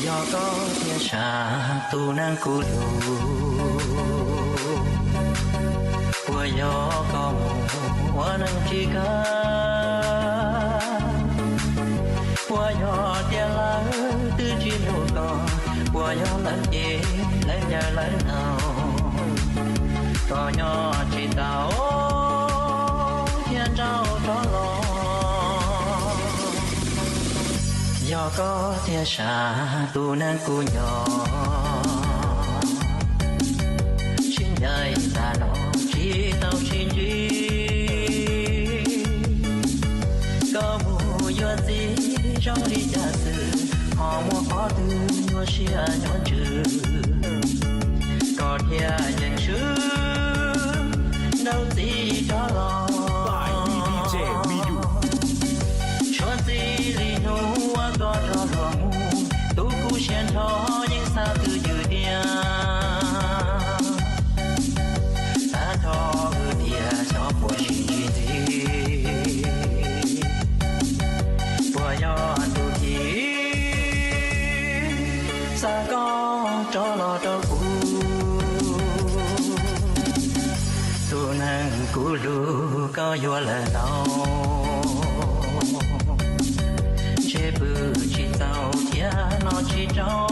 Yog koj thiaj sam tus neeg kuv hlub, puas yog koj mus ua neeg tsis kam? Puas yog tias lawv twb tsis hlub koj? Puas yog lawv cem lawv ncaws lawv ntaus, koj nyob tsis tau thiaj nrauj rov los? Yog koj thiaj sam tus neeg kuv nco, sib ncaim tas los tsis tau sib ntsib. Koj mus yuav txiv zoo li cas xwb, ho muaj qhov twg nyuaj siab nyuaj ntsws, koj thiaj yeej swb nrauj txiv rov los. Suav txij li hnub uas koj rov los mus, tus kuv siab nrho yeej xav twj ywm tiag. Xav thov wb tias xyov puas sib ntsib ntxiv, puas yog tus thib xa koj rov los rau kuv. Tus neeg kuv hlub koj yuav lawm ntau, ntshe pw tsis txaus thiab no tsis rau.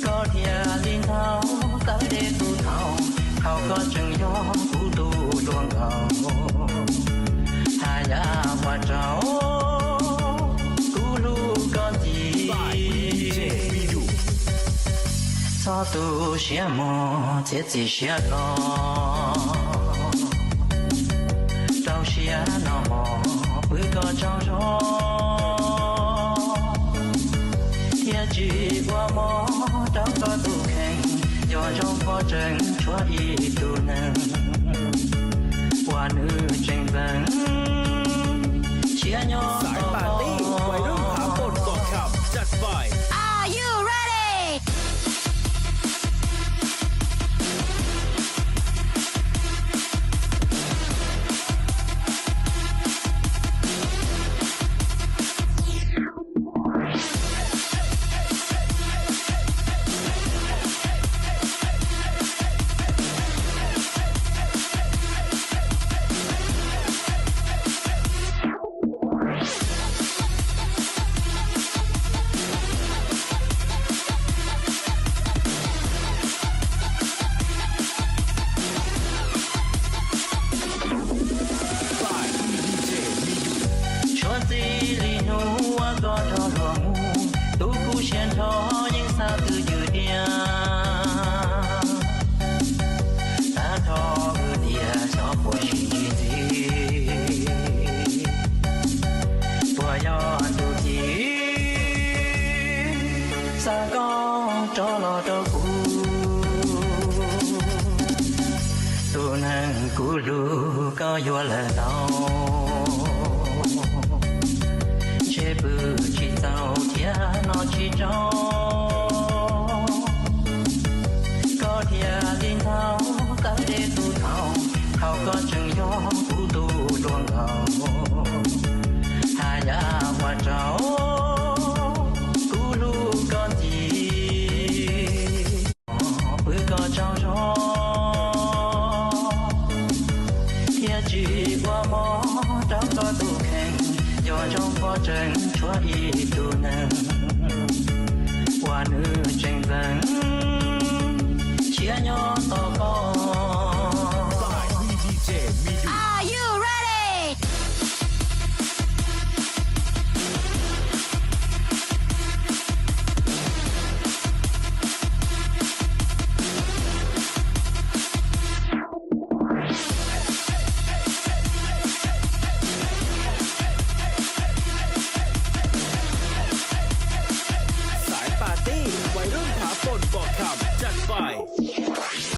Koj thiaj li ntxhov tawv deb kuv thaum, thaum koj tseem yog kuv tus hluas nkauj. Haj yam ua rau kuv hlub koj ntxiv. Txhob tu siab mog, txiav txim siab hlo, rau siab noj mov pw koj tsaug zog, thiaj tsis ua mob rau koj tus kheej. Yog zoo poj tseem tshuav ib tug neeg uas nws tseem ntxeev siab nyob tos. Suav txij li hnub uas koj rov los mus, tus kuv siab nrho yeej xav twj ywm tiag. Xav thov wb tias xyov puas sib ntsib ntxiv, puas yog tus thib xa koj rov los rau kuv. Tus neeg kuv hlub koj yuav lawm ntau, ntshe pw tsis txaus thiab no tsis rau.